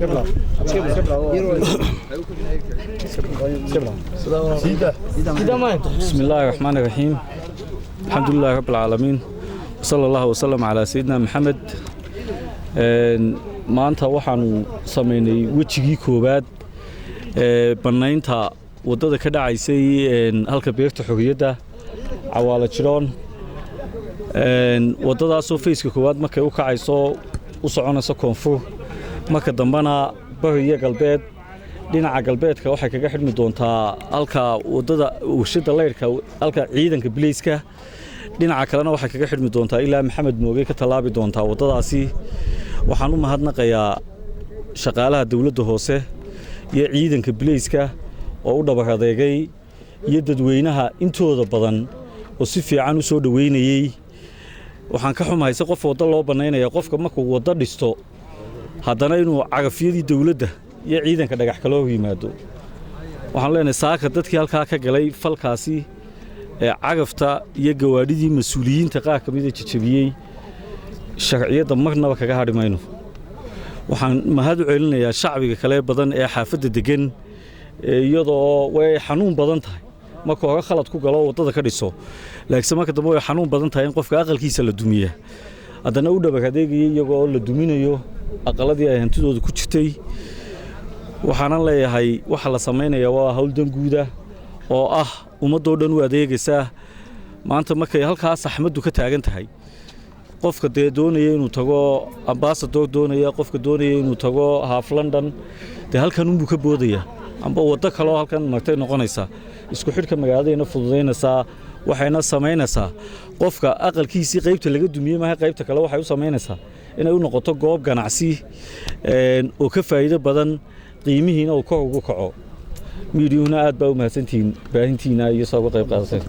بسم الله الرحمن الرحيم، الحمد لله رب العالمين، وصلى الله وسلم على سيدنا محمد. Maanta waxaanu samaynay wejigii koowaad ee bannaynta waddada ka dhacaysay halka Beerta Xorriyadda, Cawaalo Jiroon. Waddadaasoo phase-ka koowaad markay u kacayso u soconayso koonfur, marka dambena bari iyo galbeed. Dhinaca galbeedka waxay kaga xidhmi doontaa halka waddada warshadda laydhka, halka ciidanka bileyska. Dhinaca kalena waxay kaga xidhmi doontaa ilaa Maxamed Mooge ka tallaabi doontaa waddadaasi. Waxaan u mahadnaqayaa shaqaalaha dowladda hoose iyo ciidanka bileyska oo u dhabar adeegay, iyo dadweynaha intooda badan oo si fiican u soo dhoweynayey. Waxaan ka xumahay se qof waddo loo bannaynaya, qofka markuu waddo dhisto haddana inuu cagafyadii dowladda iyo ciidanka dhagax kala hor yimaado. Waxaan leenahay saaka dadkii halkaa ka galay falkaasi ee cagafta iyo gawaadhidii mas-uuliyiinta qaar ka mida jejebiyey, sharciyadda marnaba kaga hadhi mayno. Waxaan mahad u celinayaa shacbiga kale badan ee xaafadda deggan, iyadoo way xanuun badan tahay marka hore khalad ku galo waddada ka dhiso, laakiinse marka dambe way xanuun badan tahay in qofka aqalkiisa la dumiya, haddana u dhabar adeegaya iyagoo la duminayo aqaladii ay hantidooda ku jirtay. Waxaanan leeyahay waxa la samaynayaa waa hawl danguuda oo ah ummaddoo dhan u adeegaysaa. Maanta markay halkaa saxmaddu ka taagan tahay, qofka dee doonaya inuu tago Ambassador, doonaya qofka doonaya inuu tago Half London, dee halkan unbuu ka boodaya amba waddo kaloo halkan martay noqonaysaa. Isku xidhka magaaladayna fududaynaysaa, waxayna samaynaysaa qofka aqalkiisii qaybta laga dumiyey maaha, qaybta kale waxay u samaynaysaa inay u noqoto goob ganacsi oo ka faa'iido badan, qiimihiina uu kor ugu kaco. Miidiyuhuna aad baa u mahadsantihiin baahintiina iyo saa uga qayb qaadateen.